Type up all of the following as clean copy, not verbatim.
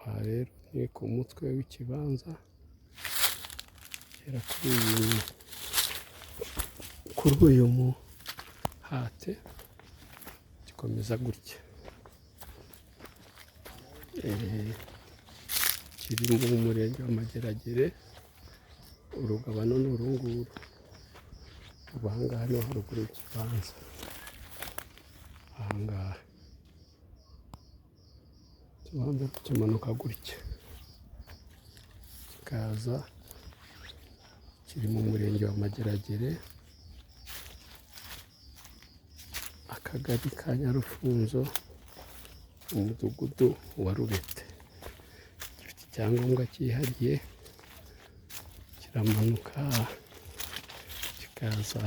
Aha rero ni ku mutwe w'ikibanza kugera kuri uyu muhate, gikomeza gutya. Kiri mu murenge wa Mageragere, urugabano ni uru nguru. Ubu aha ngaha niho haruguru y'ikibanza, aha ngaha ikibanza kimanuka gutya kikaza, kiri mu murenge wa Mageragere, akagari ka Nyarufunzo, umudugudu wa Rubete. Gifite icyangombwa cyihariye, kiramanuka kikaza.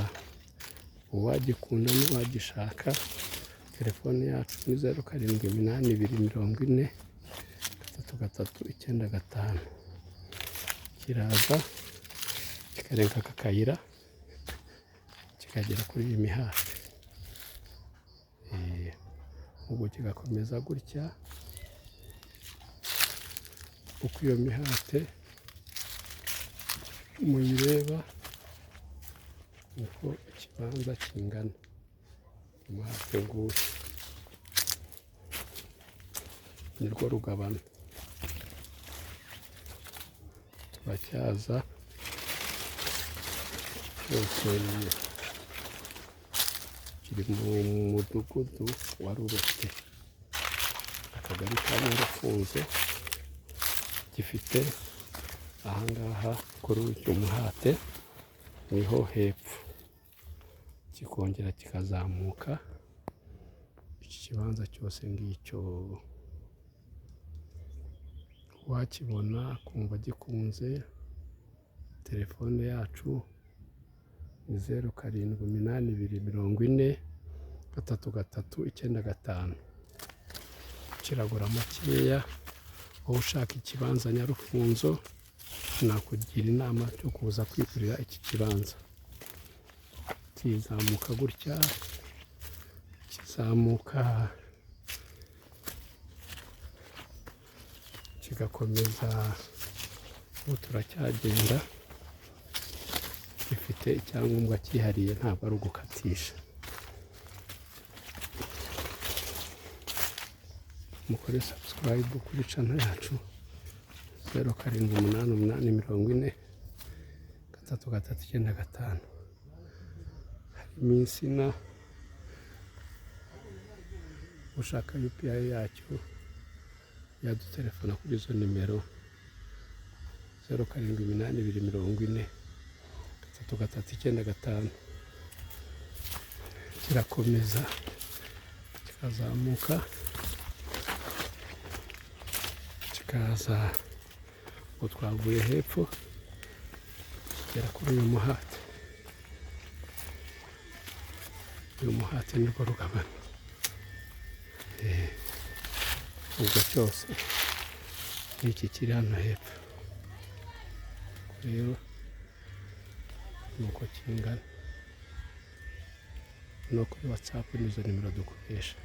Uwagikunda n'uwagishaka, telefone yacu ni 0782403395. Kiraza kikarenga aka kayira kikagera kuri iyi mihati, ubwo kigakomeza gutya. Uko iyo mihate muyireba, uko ikibanza kingana, umuhate nguyu nirwo rugabano. Turacyaza cyose, kiri mu mudugudu wa Rubete, akagari ka Nyarufunzo. Gifite ahangaha kuri uyu muhate niho hepfo, kikongera kikazamuka. Iki kibanza cyose ngicyo, wakibona akumva gikunze, telefone yacu ni 0782403395. Kiragura makeya. Wowe ushaka ikibanza Nyarufunzo, nakugira inama yo kuza kwigurira iki kibanza. Kizamuka gutya, kizamuka kigakomeza. Ubu turacyagenda. Gifite icyangombwa cyihariye, ntabwo ari ugukatisha. Mukore subscribe kuri channel yacu, 0788403395. Harimo insina. Ushaka UPI yacyo yadutelefona kuri izo nimero, 0782403395. Kirakomeza kikazamuka kikaza. Ubwo twavuye hepfo kigera kuri uyu muhate. Uyu muhate nirwo rugabano. Ubwo cyose n'iki kiri hano hepfo rero ni uko kingana. No kuri WhatsApp nizo nimero dukoresha.